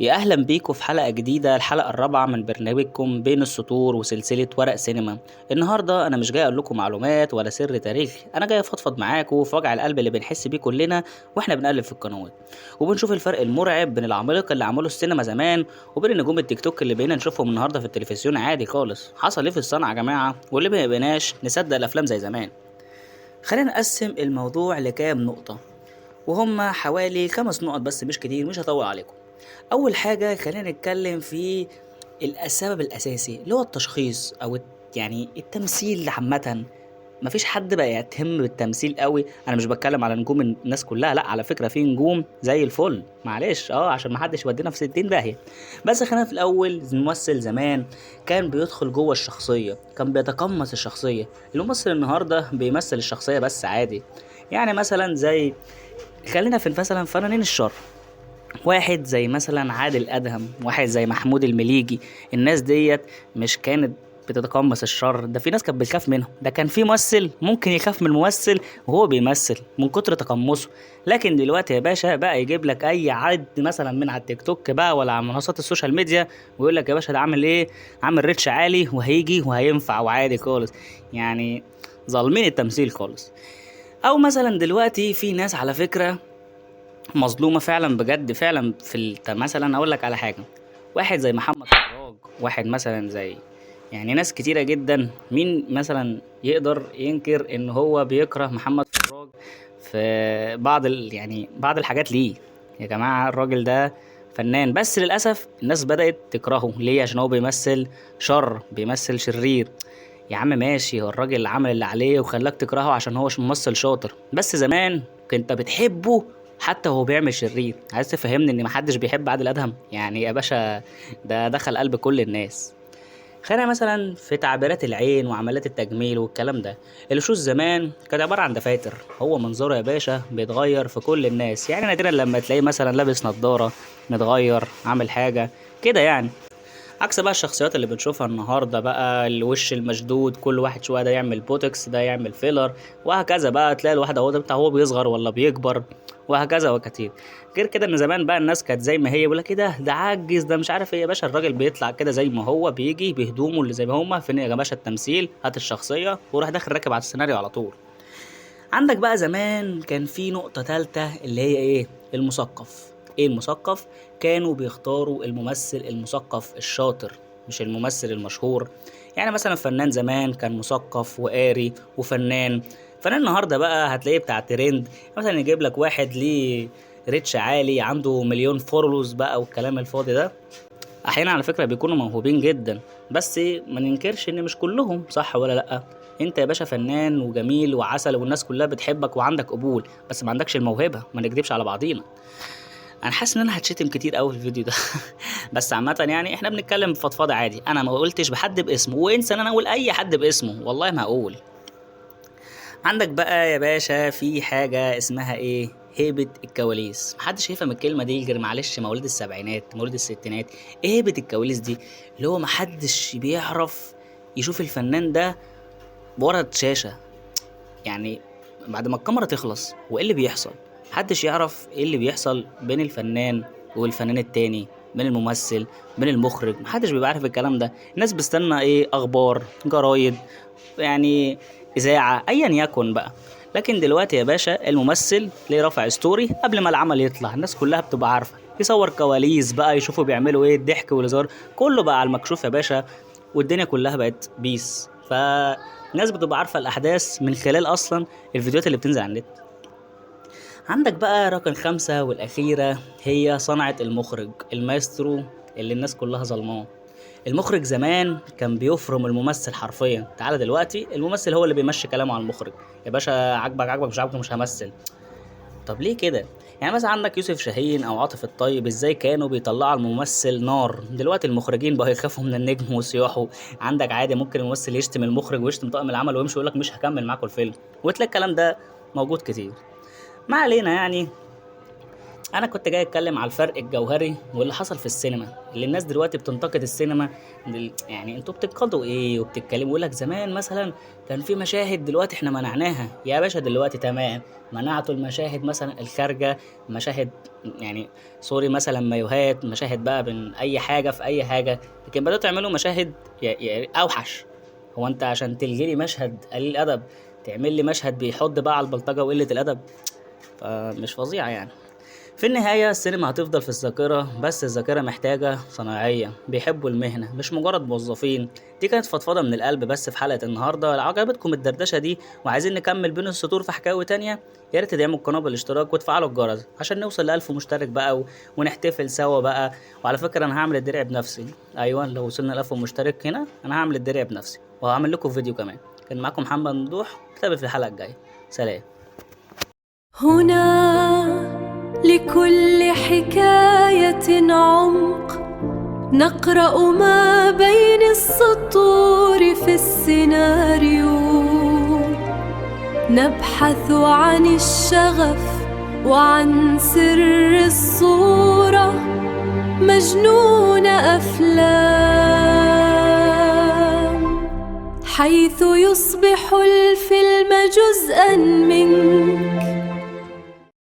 يا أهلا بيكم في حلقة جديدة، الحلقة الرابعة من برنامجكم بين السطور وسلسلة ورق سينما. النهاردة أنا مش جاي أقول لكم معلومات ولا سر تاريخي، أنا جاي أفضفض معاكم في وجع القلب اللي بنحس بيه كلنا وإحنا بنقلب في القنوات، وبنشوف الفرق المرعب بين العمالقة اللي عملوا السينما زمان وبين النجوم التيك توك اللي بقينا نشوفهم النهاردة في التلفزيون عادي خالص. حصل إيه في الصنعة يا جماعة؟ واللي ما بقيناش نصدق الأفلام زي زمان. خلينا نقسم الموضوع لكام نقطة، وهم حوالي 5 نقط بس، مش كتير، مش هطول عليكم. اول حاجة خلينا نتكلم في السبب الاساسي اللي هو التشخيص او يعني التمثيل عامة. مفيش حد بقى يهتم بالتمثيل قوي. انا مش بتكلم على نجوم الناس كلها، لا، على فكرة في نجوم زي الفل، معلش عشان ما حدش يودينا في 60 داهية. بس خلينا في الاول، الممثل زمان كان بيدخل جوه الشخصية، كان بيتقمص الشخصية. الممثل النهارده بيمثل الشخصية بس عادي. يعني مثلا زي خلينا في مثلا فنانين الشر، واحد زي مثلا عادل ادهم، واحد زي محمود المليجي. الناس ديت مش كانت بتتقمص الشر ده، في ناس كانت بتخاف منهم. ده كان في ممثل ممكن يخاف من الممثل وهو بيمثل من كتر تقمصه. لكن دلوقتي يا باشا بقى يجيب لك اي عد مثلا من على التيك توك بقى ولا على منصات ال social media ويقول لك يا باشا ده عامل ايه، عامل reach عالي وهيجي وهينفع وعادي خالص. يعني ظالمين التمثيل خالص. او مثلا دلوقتي في ناس على فكرة مظلومة فعلا بجد فعلا في مثلا اقول لك على حاجة، واحد زي محمد فراج، واحد مثلا زي يعني ناس كتيرة جدا. مين مثلا يقدر ينكر ان هو بيكره محمد فراج في بعض يعني بعض الحاجات؟ ليه يا جماعة؟ الراجل ده فنان، بس للأسف الناس بدأت تكرهه. ليه؟ عشان هو بيمثل شر، بيمثل شرير. يا عم ماشي، هو الراجل عمل اللي عليه وخلاك تكرهه عشان هو ممثل شاطر، بس زمان كنت بتحبه حتى وهو بيعمل شرير. عايز تفهمني ان محدش بيحب عادل ادهم؟ يعني يا باشا ده دخل قلب كل الناس. خلينا مثلا في تعبيرات العين وعمليات التجميل والكلام ده. الوشوش زمان كانت عبارة عن دفاتر، هو منظره يا باشا بيتغير في كل الناس. يعني نادرا لما تلاقيه مثلا لابس نظاره، متغير، عامل حاجة كده يعني. عكس بقى الشخصيات اللي بنشوفها النهارده بقى، الوش المشدود، كل واحد شوية ده يعمل بوتوكس، ده يعمل filler، وهكذا بقى. تلاقي الواحد اهو ده بتاع هو بيصغر ولا بيكبر وهكذا وكتير. غير كده ان زمان بقى الناس كانت زي ما هي، بيقول لك ايه ده، ده عجز، ده مش عارف ايه. يا باشا الراجل بيطلع كده زي ما هو، بيجي بهدومه اللي زي ما هما. فين يا باشا التمثيل؟ هات الشخصية وروح داخل راكب على السيناريو على طول. عندك بقى زمان كان في نقطة ثالثة اللي هي ايه؟ المثقف. ايه المثقف؟ كانوا بيختاروا الممثل المثقف الشاطر، مش الممثل المشهور. يعني مثلا فنان زمان كان مثقف وقاري وفنان. فنان النهارده بقى هتلاقيه بتاع ترند، مثلا يجيب لك واحد ليه reach عالي، عنده مليون followers بقى والكلام الفاضي ده. احيانا على فكرة بيكونوا موهوبين جدا، بس ما ننكرش ان مش كلهم، صح ولا لا؟ انت يا باشا فنان وجميل وعسل والناس كلها بتحبك وعندك قبول، بس ما عندكش الموهبة، ما نكدبش على بعضينا. انا حاسس ان انا هتشتم كتير قوي في الفيديو ده بس عامة يعني احنا بنتكلم بفضفضه عادي. انا ما قلتش بحد باسمه، وانسى ان انا اقول اي حد باسمه، والله ما هقول. عندك بقى يا باشا في حاجة اسمها ايه؟ هيبة الكواليس. محدش هيفهم الكلمة دي غير معلش مواليد السبعينات، مواليد الستينات. ايه هيبة الكواليس دي؟ اللي هو محدش بيعرف يشوف الفنان ده ورا الشاشة، يعني بعد ما الكاميرا تخلص وايه اللي بيحصل محدش يعرف ايه اللي بيحصل بين الفنان والفنان التاني، بين الممثل، بين المخرج، محدش بيبقى عارف الكلام ده. الناس بتستنى ايه؟ اخبار، جرايد، يعني اذاعة، ايا يكن بقى. لكن دلوقتي يا باشا الممثل ليه رافع story قبل ما العمل يطلع، الناس كلها بتبقى عارفه، يصور كواليس بقى، يشوفوا بيعملوا ايه، الضحك والهزار كله بقى على المكشوف يا باشا، والدنيا كلها بقت peace. فالناس بتبقى عارفه الاحداث من خلال اصلا الفيديوهات اللي بتنزل على النت. عندك بقى رقم 5 والأخيرة، هي صنعة المخرج، المايسترو اللي الناس كلها ظلماه. المخرج زمان كان بيفرم الممثل حرفيا، تعالى دلوقتي الممثل هو اللي بيمشي كلامه على المخرج. يا باشا عاجبك عاجبك، مش عاجبك مش همثل. طب ليه كده؟ يعني مثلا عندك يوسف شاهين او عاطف الطيب، ازاي كانوا بيطلعوا الممثل نار؟ دلوقتي المخرجين بقوا يخافوا من النجم وصياحه. عندك عادي ممكن الممثل يشتم المخرج ويشتم طاقم العمل ويمشي ويقول لك مش هكمل معاكم الفيلم، وتلاقي الكلام ده موجود كتير. ما علينا، يعني انا كنت جاي اتكلم على الفرق الجوهري واللي حصل في السينما، اللي الناس دلوقتي بتنتقد السينما يعني انتوا بتنتقدوا ايه وبتتكلموا؟ يقول لك زمان مثلا كان في مشاهد، دلوقتي احنا منعناها. يا باشا دلوقتي تمام، منعتوا المشاهد مثلا الخارجة، مشاهد يعني sorry مثلا مايوهات، مشاهد بقى بين اي حاجة في اي حاجة، لكن بدأتوا تعملوا مشاهد اوحش. هو انت عشان تلغي لي مشهد قليل ادب تعمل لي مشهد بيحض بقى على البلطجه وقلة الادب؟ فمش فظيعة يعني. في النهاية السينما هتفضل في الذاكرة، بس الذاكرة محتاجة صناعية بيحبوا المهنة، مش مجرد موظفين. دي كانت فضفضة من القلب بس في حلقة النهاردة. لو عجبتكم الدردشة دي وعايزين نكمل بين السطور في حكاوي تانية، يا ريت تدعموا القناة بالاشتراك وتفعلوا الجرس عشان نوصل ل1000 مشترك بقى ونحتفل سوا بقى. وعلى فكرة أنا هعمل الدرع بنفسي، أيوة لو وصلنا ل1000 مشترك هنا أنا هعمل الدرع بنفسي وهعمل لكم فيديو كمان. كان معاكم محمد ممدوح، نتقابل في الحلقة الجاية. سلام. هنا لكل حكاية عمق، نقرأ ما بين السطور في السيناريو، نبحث عن الشغف وعن سر الصورة، مجنون أفلام، حيث يصبح الفيلم جزءا منك.